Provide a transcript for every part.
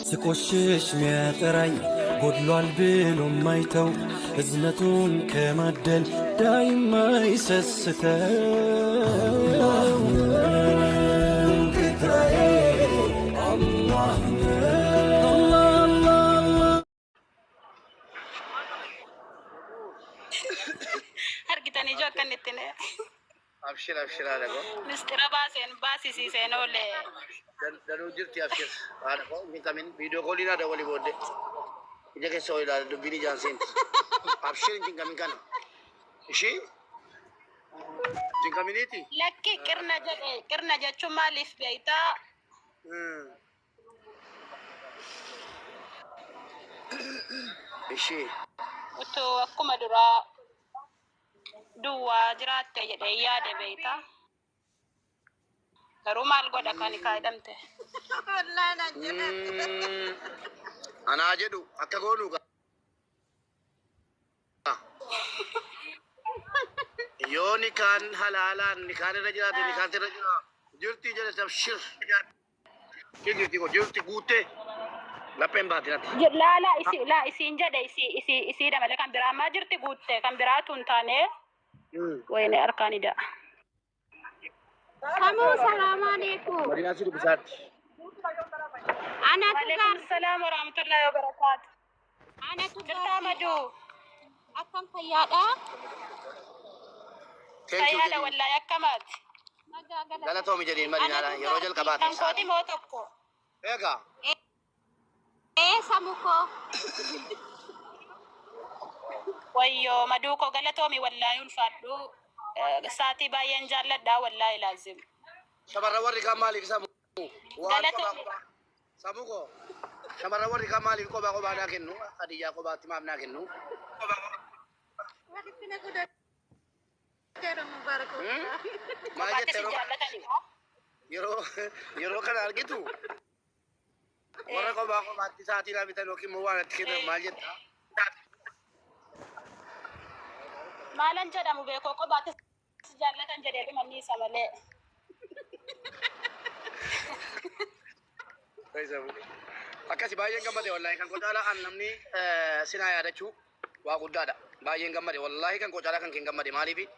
ስቆሽሽ ሚያጠራኝ ጎድሏል ብሎ ማይተው እዝነቱን ከማደል ዳይማ ይሰስተው ጌታዬ አላህ ነው። Argitanii ijoo akka inni ittiin Abshir abshir haadha koo. mistira baaseen baasisiiseen oole. Danuu jirti abshir haadha koo hin qamin viidiyoo kooliin haadha walii booddee. Ija keessa hoo ilaala dubbiin ijaan seenti. Abshir hin cinqamin kana. Ishii cinqaminiiti. Lakki qirna jedhe qirna jechuun maaliif beektaa? Ishii. Utuu akkuma duraa duwwaa jiraatte jedhee yaade beektaa? Garuu maal godha kan kaadhamte? Anaa jedhu akka goonu gaa. Yoo nikaan halaalaan nikaan irra jiraate nikaan irra jira. Jirti jedhe abshir. Jirti jirti guuttee lapheen baati natti. Laa laa isi laa isiin jedhe isii isii isiidha malee kan biraa ammaa jirti guutte kan biraatu hin taane wayne harkaan ida. Samuu salaamu alaikum. Madinaa si dubbisaatti. Anatu Waalaikum gaar salaam warahmatullahi wabarakaatu. anatu Jirtaa gaariidha. maduu Akkam fayyaadha? Thank you fayyaadha jedhiin. wallaahi akkamaati. Nagaa galata. Galatoomi jedhiin Madinaadha Anatu yeroo gaariidha. jalqabaati Kan kooti isaati. moo tokko. Egaa Ee samu koo. Wayyoo maduu koo galatoomi wallaahi ulfaadhu. Saatii baay'een jaalladha wallaahi laazim. Shamarran warri kaan maaliif samu waan kophaa Galatoomi. kophaa samu koo shamarran warri kaan maaliif kophaa kophaa naa kennu hadiyyaa kophaatti maaf naa kennu? Hmm? Maal Kophaatti jette si yeroo jaallatani. yeroo yeroo kana argitu warra kophaa kophaatti sa'aatii naa bitan yookiin immoo waan itti kennan maal jetta? Maalan jedhamu beekoo kophaatti si jaallatan jedhee dhumanni isa malee. Akkasi baay'een gammade wallaahi kan koo caalaa an namni sinaa yaadachuu waa guddaadha. Baay'een gammade wallaahi kan koo caalaa kan keen gammade maaliifi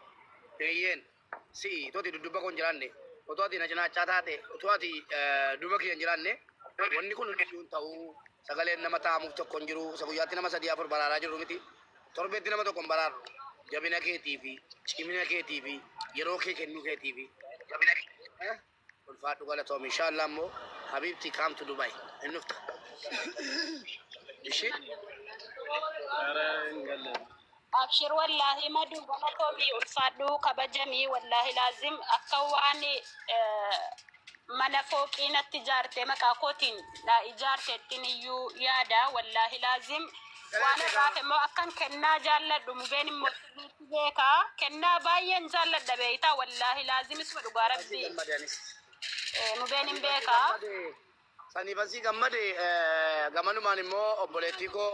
hiriyyeen si'i otoo ati dudduba koo hin jiraanne otoo ati na cinaachaa taate otoo ati duuba kiyya hin jiraanne wanni kun hundiyyuu hin ta'u sagaleen nama taa'amuuf tokko hin jiru isa guyyaatti nama sadii afur baraaraa jirru miti torbeetti nama tokko hin baraarru jabina keetii fi cimina keetii fi yeroo kee kennuu keetii fi ulfaadhu galatoomi inshallah immoo habibti come to Dubai hin dhufta ishi. Abshir wallaahi maduu galatoomi ulfaadhu kabajamii wallaahi laazim akka waan mana fooqii natti ijaarte maqaa kootiin na ijaartettiin iyyuu yaada wallaahi laazim waan irraaf immoo akkan kennaa jaalladhu mubeen immoo sirriitti beekaa kennaa baay'een jaalladha beektaa wallaahi laazim isuma dhugaa Asii rabbii gammade anis. mubeen hin Saniif asii beekaa. gammade. Saniif asii gammade gamanumaan immoo obboleettii koo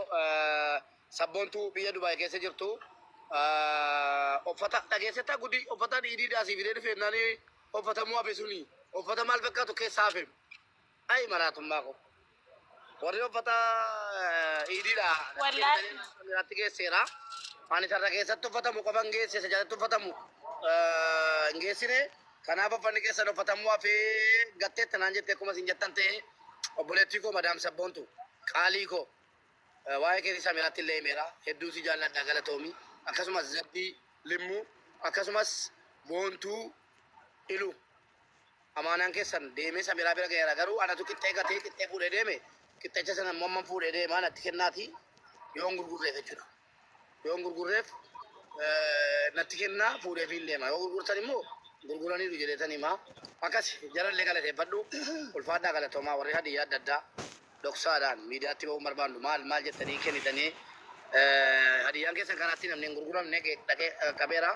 sabboontuu biyya Dubaay keessa jirtu uffata dhageessetta gudii uffata dhiidii asii fidee dhufe jennaan uffatamuu hafe suni uffata maal fakkaatu keessaa hafe. Ayi maraatummaa koo. Warri uffata iidiidha natti Wallaahi kennitanii Samiraatti geesseera. Ani sarara keessatti uffatamu qofa hin geesse isa jalatti uffatamu hin geessine. Kanaaf uffanni keessan uffatamuu hafee gatteetta naan jette akkuma isin jettan ta'e obboleettii koo madaam sabboontu qaalii koo waa'ee keetii Samiraatti illee himeera. Hedduu si jaalladha galatoomi. Akkasumas Zaddii Limmuu akkasumas Boontuu Iluu. Amaanaan keessan deemee Samiraa bira ga'eera garuu anatu qixxee gatee qixxee fuudhee deeme qixxecha sana immoo amman fuudhee deemaa natti kennaatii yoon gurgurreef jechuudha. Yoon gurgurreef natti kennaa fuudhee fiin deema. Yoo gurgurtan immoo gurguraniiru jedheetan himaa. Akkas jarallee galateeffadhu ulfaadhaa galatoomaa warri hadiyyaa adda addaa dhoksaadhaan miidiyaatti ba'uun barbaannu maal maal jettanii kennitanii hadiyyaan keessan karaatti namni hin gurguramne dhaqee qaqqabeera.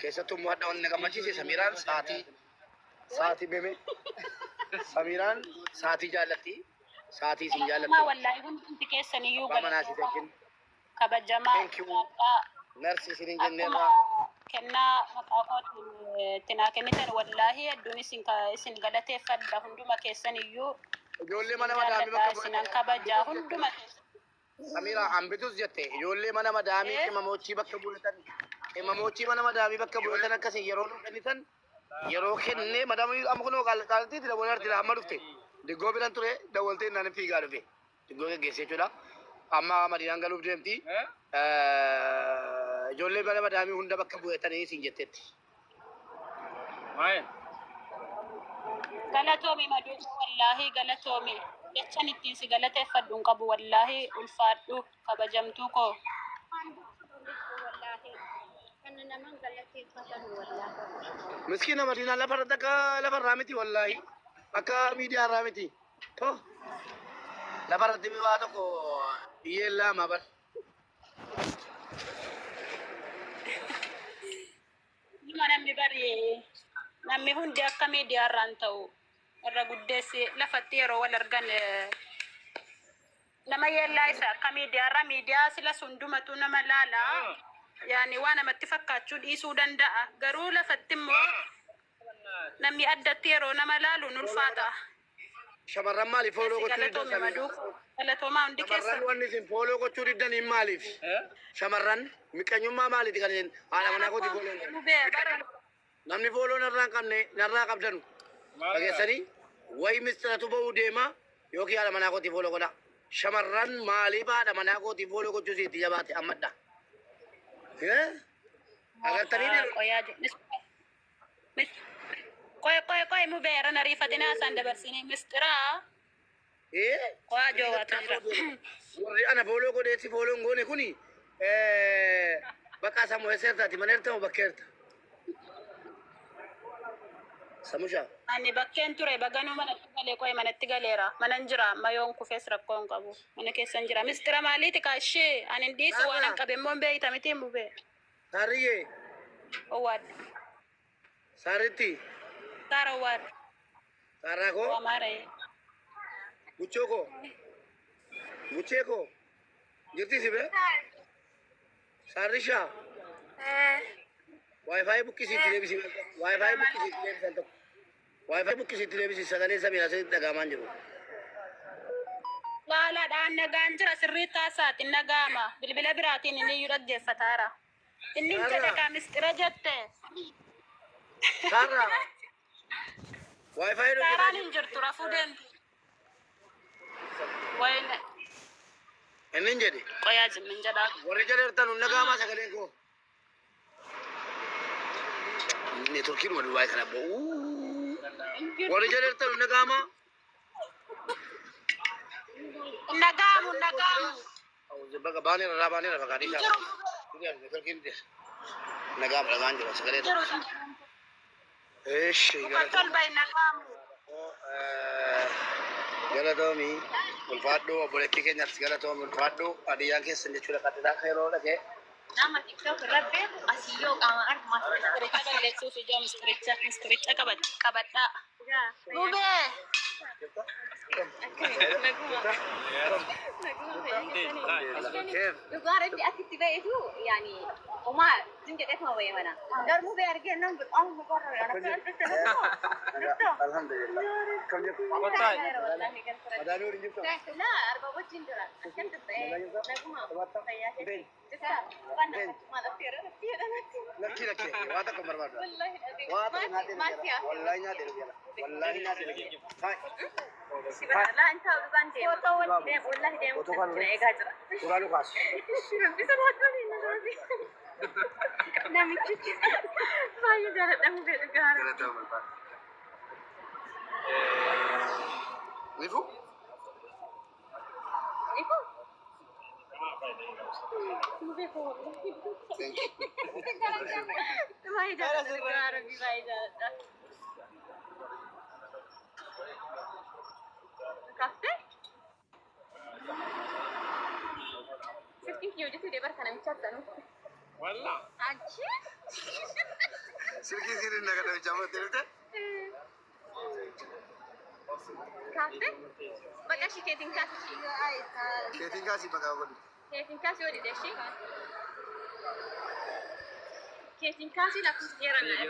Keessattuu immoo hadha wanni na gammachiise Samiiraan sa'aatii sa'aatii beme Samiiraan sa'aatii jaallatti sa'aatii isin Galatoomaa jaallatti wallaahi hundumti keessan iyyuu abbaa manaa si galatoomaa wajjin kabajamaa thank you ulfaadhaa merci isinin akkuma jenneerra kennaa maqaa kootiin itti naa kennitan wallaahi hedduun isin isin galateeffadha hunduma keessan iyyuu. Ijoollee Isin mana madaamii jaalladha, bakka isinan bu'eetan. kabajaa hunduma keessa. Samira hambitus jette ijoollee mana madaamii Eh? qimamochii bakka bu'eetan qimamochii mana madaamii bakka bu'eetan akkasii yeroo nu kennitan yeroo kennee madaamii amma kunoo qaalqaaltiitti dabalee artira amma dhufte diggoo biran ture dawwaltee naan fiigaa dhufe diggoo geggeessee jechuudha amma madiinaan galuuf deemti ijoollee mana madaamii hunda bakka bu'eetanii siin jetteetti. Galatoomi maduu wallaahi galatoomi. Jechan ittiin si galateeffadhu hin qabu wallaahi ulfaadhu kabajamtuu koo. Waan wallaahi. Kana naman galateeffatan wallaahi. Miskiina madiinaan lafarratti akka lafarraa miti wallaahi akka miidiyaarraa miti. To lafarratti waa tokko iyyeen lama bar. Dhuma namni bari namni hundi akka miidiyaarraan ta'u irra guddeessi lafatti yeroo wal argan nama yeellaa isa akka miidiyaarraa miidiyaa sila hundumatu nama laala. Yaani waa namatti fakkaachuu dhiisuu danda'a. Garuu lafatti immoo namni addatti yeroo nama laalu ni ulfaata. Shamarran maaliif follow Si gochuu diddan galatoomi Samira? maduu galatoomaa hundi Shamarran keessa. wanni isin follow gochuu diddaniin maaliif? Shamarran miqanyummaa maaliiti kan isin haadha manaa kooti follow hin godhin? Mubee bara Namni follow narraa hin qabne narraa qabdanu. Dhageessanii wayi mistiratu ba'uu deema yookiin haadha manaa kooti follow godha. Shamarran maaliif haadha manaa kooti follow gochuu isiitti jabaate ammadha? Agartanii dhiirota? Qoyaa qoy qoy qoy mubee irra nariifatinaa isaan dabarsinii mistiraa qoyaa joowaatu jira. Warri ana follow godhee si follow hin goone kuni bakka sammuu eessa mana erta moo bakka erta? Samusha. Ani bakkeen ture baganuu manatti galee qoy manatti galeera. Manan jira amma yoon kufes rakkoo hin qabu. Mana keessan jira. Mistira maaliiti kaashee? Ani hin dhiisu waan hin qabe immoo hin beeyta miti mubee. Saariyyee. Owwaadha. Saaritti. Saara owwaadha. Saaraa koo. Amaara. Guchoo koo. Guchee koo. Jirti si bira? Saarrishaa. Wi-Fi buqqisiitti deebisi. Wi-Fi buqqisiitti deebisan tokko. Wi-Fi buqqisiitti deebisi sagalee samiidha sirriitti dhaga'amaa hin jiru. Laalaadhaan nagaan jira sirriitti haasaatiin nagaama. Bilbila biraatiin inni iyyuu dhaggeeffataara. Inni hin jedhe kaa mistira jette. Saarraa. Wi-Fi hojjetaa Saaraan jiru. hin jirtu rafuu deemti. Wayne Inni hin jedhe. qoyaa jimmin jedhaa. Warri jala jirtan hun dhaga'amaa sagaleen koo. Neetworkiin wal waa'ee kana bo'uu. Warri jala jirtan hun dhaga'amaa. Nagaamu nagaamu. Bakka baanee irraa baanee irraa fakkaatee Hin isaa. jiru. Neetworkiin nagaama dhagaan jira sagalee. Jiru. Eeshi Muka tolba hin nagaamu. galatoomi ulfaadhu obboleettii keenyaaf galatoomi ulfaadhu hadiyyaan keessan jechuudha qaxxitaa akka yeroo dhaqee Nama TikTok irra beeku asii yoo qaama arguma. Mistiricha balleessuuf ijoo mistiricha mistiricha qabadhaa. Mubee. Dhugaa rabbi asitti ba'eetu yaani homaa sin jedheetuma ba'e mana. Garuu ba'e argee nan bixaan Alhamdulillah. Kam jirtu? Madaanii waliin jirtu? La arba wajjin jira. Akkam jirta? Naguma. Fayyaa keetii. Jirta? Waan maal affeera natti jedhamatti. Lakki lakki waa tokko hin barbaadu. Wallahi dhabe. Waa tokko nyaatee Maal jira. si hafe? Wallahi nyaatee jira. Wallahi nyaatee jira. Hai. La inta dhugaan deema. Deema wallahi deema. Jira eegaa jira. Suuraa nu kaasi. Rabbi sodaatanii na rabbi. Namichi baay'ee jaalladhamu fedhu gaara. Nifu? Ifu. Thank you. Baay'ee jaalladha dhugaa rabbi baay'ee jaalladha. Kaaftee? Silkiin kiyya hojjetu deebar kana namicha attanu. Achi? Silkii sirrii naga namicha amma dhufte? Kaaftee? Bakka ishii keetiin kaasi ishii. Keetiin kaasii bakka godhu. Keetiin kaasi yoo dide ishii. Keetiin kaasii lakkoofsa seera naa.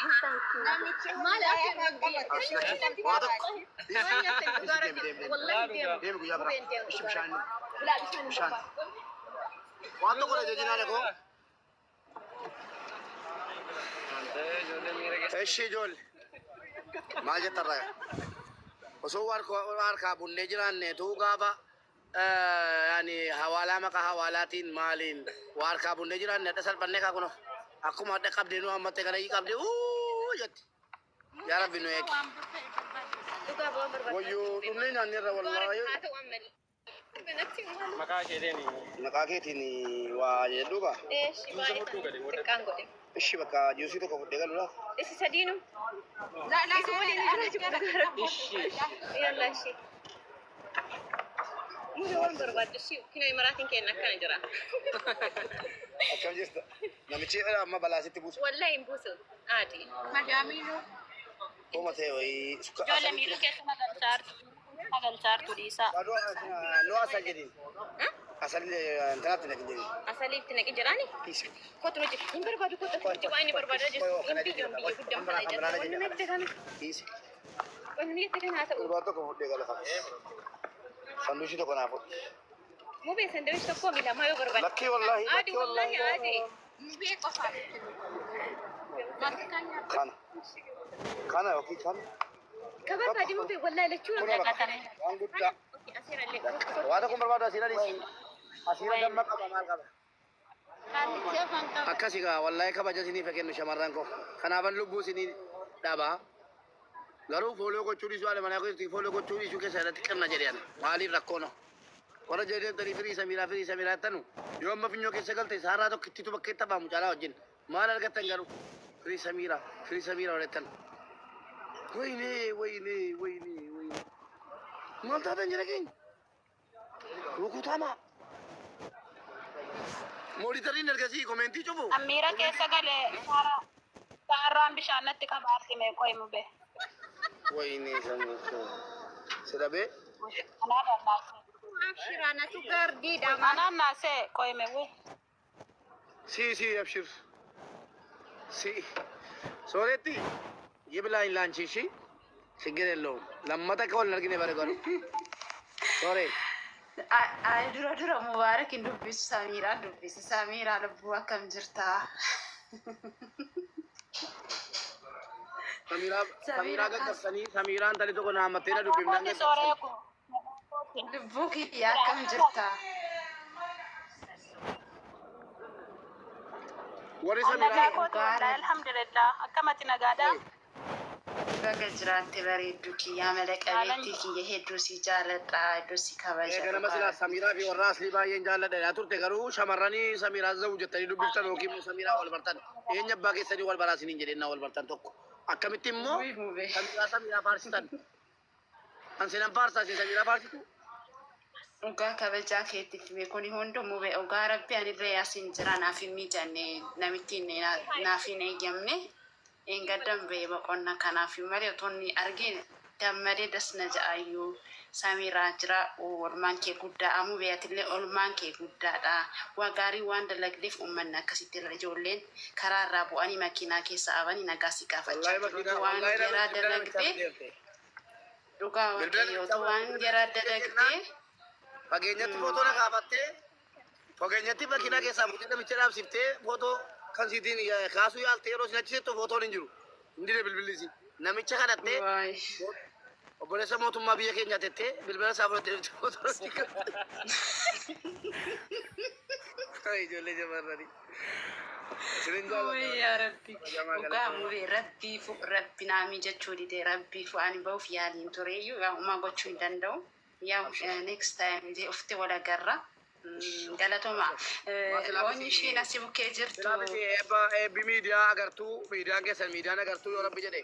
Maal afeerra biyya? Waa tokko. Waan nyaatan dhugaa Deemi, deemi, deemi. Wallahi deemu. Deemi guyyaa biraa. Mubeen deemu. Ishi bishaan. Bilaa bishaan hin Bishaan. barbaadu. Waan tokko na jajinaa dhaqoo. Eshi ijoollee. Maal jettarraa? Osoo harkaa bunnee jiraanne tuu gaafa yaani hawaalaa maqaa hawaalaatiin maaliin waa harkaa bunnee jiraanne hadha salphannee kaa kuno akkuma hadha qabdee nu hammatte kana qabdee uu jetti. Yaa Rabbi nu eegi. Dhugaa waan barbaadu. Wayyoo dhumnee nyaanneerra wallaahi. Haa ta'u ammallee. Natti maal? Maqaa keetiin Maqaa keetiin waa jedhuuba. Eeshi baay'ee xiqqaan godhe. Ishi bakka juusii tokko fudhee galuudha. Isi sadiinu. Isi waliin jiraachuu dhugaa Rabbi. Yalla ishee. Mubee waan barbaaddu ishee kinoo imaraatiin kenna akkana jira. Akkam jirta? Namichi amma balaa sitti buusa. Wallahi hin buusu. Aadi. Koma ta'e wayii. Ijoollee miirri keessa nagalchaartu. Nagalchaartu dhiisaa. Nu asal jedhin. Asal intanaatti naqin jedhin. Asaliitti naqi jiraani? Kootu nuti hin barbaadu kootu nuti waan inni barbaadaa jirtu hin biyyoon biyya guddaan kana jira. Wanni nuti kana Dhiisi. wanni nuti kana haa ta'u. Durbaa tokko fudhee gala kana. Sanduushii tokko naa fudhi. Mubeen sandawish tokko milamaa yoo barbaade. Lakkii wallaahi. Aadi Lakkii wallaahi wallaahi. aadi. Kana. Kana yookiin kana. Ka barbaade mubee wallaahi lachuu Kun bakka waan guddaa. Asirallee. Waa tokko barbaadu asiira dhiisi. Asiira damma qaba maal qaba. Akkasi gaa wallaahi kabaja isiniif haa kennu shamarran koo. Kanaafan lubbuu isinii dhabaa. Garuu follow gochuu dhiisuu haala manaa keessatti follow gochuu dhiisuu keessa irratti qirna jedhe ani. Maaliif rakkoon? Warra jedhanii firii samiiraa firii samiiraa jettanu yoo amma finyoo keessa galte saarraa tokkittitu bakka itti baamu caalaa wajjin. Maal argattan garuu firii samiiraa firii samiiraa warra Wayne wayne wayne wayne. Maal taatan jira keenya? Rukutama. Mooditariin ergasii commentii cufu. Miira keessa galee saaraan bishaan natti qabaarti meeqoo mube. Wayne samiiraa. Sidhabee. Anaa naasee. Abshiraanatu gaardiidha. Anaan naasee qoyme wi. Si si abshir. Si. Sooretti ይብላኝ ላንቺ እሺ፣ ችግር የለውም። Lammata akka wal hin argine bare garuu. Sooree. Ay, dura dura Mubaarak hin dubbisu, Samiiraan dubbisi. Samiiraa lubbuu, akkam jirtaa? Samiiraa Samiiraa gaggabsanii Samiiraan tali tokko na hammattee na dubbifnaan Kooti sooree gaggabsanii. ko. Lubbuu kiyya, akkam jirtaa? Warri Nagaa Samiiraa kooti wallaahi alhamdulillah. Akkamati nagaadhaa? Baga jiraatte bareedduu kiyya, amala qabeettii kiyya, hedduu si jaaladha, hedduu si kabaja. Ganama silaa Samiiraa fi warra aslii baay'een jaalladha turte garuu shamarranii Samiiraa zawu jettanii dubbiftan yookiin immoo Samiiraa wal bartan eenyu abbaa keessanii wal baraa isiniin jedhennaa wal bartan tokko akkamitti immoo Wuy mube. Samiiraa Samiiraa faarsitan an sinan faarsaa isin Samiiraa faarsitu. Dhugaa kabajaa keetiif kuni hundi mube, dhugaa rabbi anillee asin jira, naaf hin mijanne, namittiin naaf hin eeyyamne, gaddan ba'e boqonna kanaaf malee otoo inni argee gammadee dasna ja'ayyuu. Samiiraa jira, oolmaan kee guddaa mube, atillee oolmaan kee guddaadha. Waa gaarii waan dalagdeef uummanni akkasitti irra ijoolleen karaa irraa bu'anii makiinaa keessa abanii nagaa si gaafachaa Wallaahi jiru. makiinaa Waan wallaahi geeraa bilbila namichaa dalagdee fideerte. Dhugaa Bilbila waaqayyoo waan geeraa dalagdee. Fageenyatti footoo na kaafattee fageenyatti makiinaa keessaa buutee namicha dhaabsiftee footoo kan siitiin kaasuu yaaltee yeroo isin achi seettu footoon hin jiru. Hin dire bilbilli. Namicha kadhattee Waay. obboleessa mootummaa biyya keenya tettee bilbila isaa fudhattee dhufte footoo itti kaafte. Ijoollee shamarranii. Isinin Wuy jaalladha. yaa Rabbi. Kabajamaa Dhugaa galatooma. mubee rabbiifu rabbi naa mijachuu dide, rabbiifu ani bahuuf yaaliin tureeyyuu yaa uumaa gochuu hin danda'u. Yaa next time jee ufte wal agarra. Galatoma. Oonyi ishiin asii bukkee jirtu. Silaafis eebba eebbi miidiyaa agartuu miidiyaan keessan miidiyaan agartuu yoo rabbi jedhe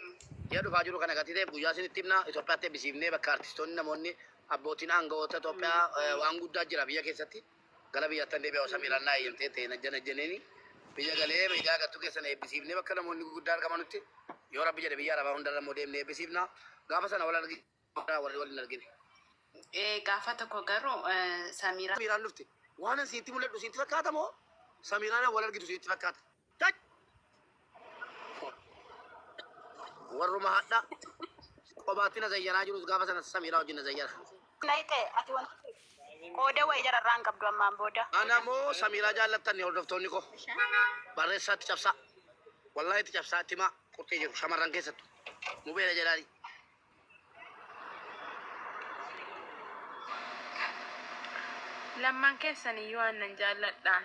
ji'a dhufaa jiru kana gatii ta'eef guyyaa isinitti himna. Itoophiyaatti eebbisiifnee bakka artistoonni namoonni abbootiin aangawoota Itoophiyaa waan guddaa jira biyya keessatti gara biyyaatti deebi'a Samiiraan naa eeyyamtee ta'e najja najjaneeni biyya galee miidiyaa agartuu keessan eebbisiifnee bakka namoonni gurguddaa argamanutti yoo rabbi jedhe biyya arabaa hundarra immoo deemnee eebbisiifna gaafa sana wal argina warri wal hin argine. Gaafa tokko garuu Samiiraa. Samiiraan dhufte waan an siinti mul'adhu siinti fakkaata moo? Samiiraan wal argitu sitti fakkaata. Taj! Warruma hadha qobaatti na zayyanaa jirus gaafa sana Samiiraa wajjin na zayyana. Nayite ati wanti qooda wayii jararraa hin qabdu ammaan booda. Ana moo Samiiraa jaallattan hordoftoonni koo barreessaatti cabsaa. Wallahi itti cabsaa itti himaa qurxii jiru shamarran keessattu. Mubeera jedhaani. Lammaan keessan iyyuu aannan jaalladhaan.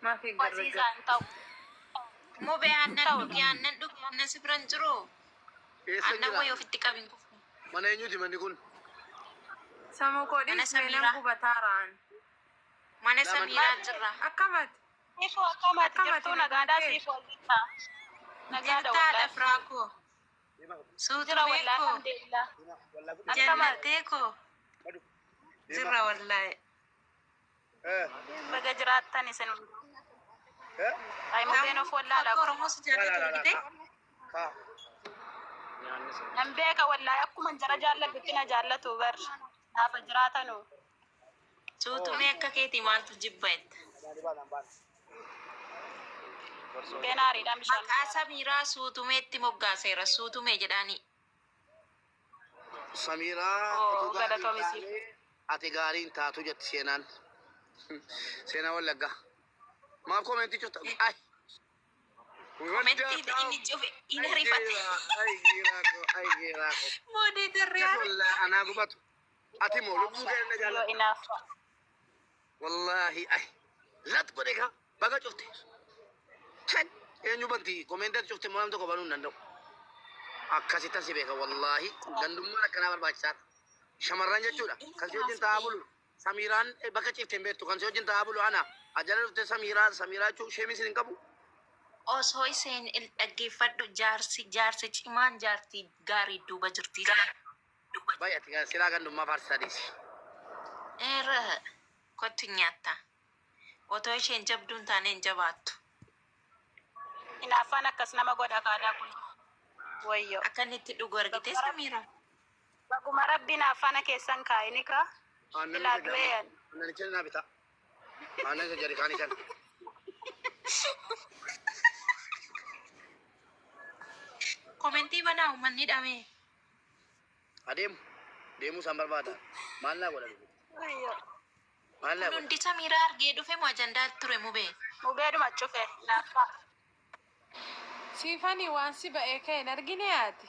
Maaf gargar. Waziizaa hin ta'u. Mube aannan dhugi, aannan dhugi, aannan si bira hin jiru. Eessa Aannan jira? wayii ofitti qabin kufu. Mana eenyuti manni kun? Samuu koo Mana dhiis mee nan Samiiraa. gubataaraan. Mana Lama- Samiiraa jirra. Akkamati? Siifuu akkamati Akkamati jirtuu nagaadhaa nagaa siifuu wal Nagaadha Jirtaadha wallaahi. firaa koo. Jira Suutumee wallaahi koo. alhamdulillah. Akkamati Jannattee koo. Jirra wallaahi. baga jiraattan isin. Ay mubeen of wallaala. Akka Oromoo si jaallatu argite? Nan beeka wallaahi akkuma jara jaalladhutti na jaallatu bar. Naafa jiraatanu. Suutumee akka keetii maaltu jibba jetta? Mubeen aariidhaan bishaan. Maqaa Samiiraa suutumeetti moggaaseera. Suutumee jedhaani. Samiiraa Oo, utuu gaarii hin galatoomi siif. taane ati gaarii hin taatu jetti seenaan. Seenaa Wallaggaa. Maaf koomentii cufta? Ay. Komentii inni cufe inni rifate. Ay giiraa koo, ay giiraa koo. Moodeetarri Akkas wallaahi anaa gubatu. Ati moo lubbuu kee na Yoo jaalladhu. inaafa. Wallaahi ay. Lat godhe kaa baga cufte. Chan eenyu banti komentii cufte moo nam tokko banuu hin danda'u. Akkasittan si beeka wallaahi gandummaan akkanaa barbaachisaadha. Shamarran jechuudha. Kan si wajjin taa'aa bulu. Samiiraan bakka ciifte hin beektu. Kan si wajjin taa'aa bulu ana. Ajala dhufte Samiiraa Samiiraa jechuun ishee sin hin qabu. Osoo isheen dhaggeeffadhu jaarsi jaarsi cimaan jaartii gaarii duuba jirti jedha. Baay'ee silaa gandummaa faarsisaa dhiisi. Eerra kottu nyaatta. Otoo isheen jabduun hin taane hin jabaattu. Inaaffaan akkas nama godha kaadaa kun. Wayyoo. Akka inni itti dhugu argite Samiira. Baguma rabbiin affaana keessan kaa'ini ka. Aannan Silaa isa du'ee. Aannan isa naa bitaa. Aannan isa jarikaanii sana. Komentii banaa uummanni dhamee. Adeemu. Deemuu isaan barbaada. Maal naa godha? Wayyoo. Maal naa Kun godha? hundi Samiiraa argee dhufe moo ajandaa ture mubee? Mubeeduma cufe inaaffaa. Siifanii waan si ba'ee ka'e hin argine ati.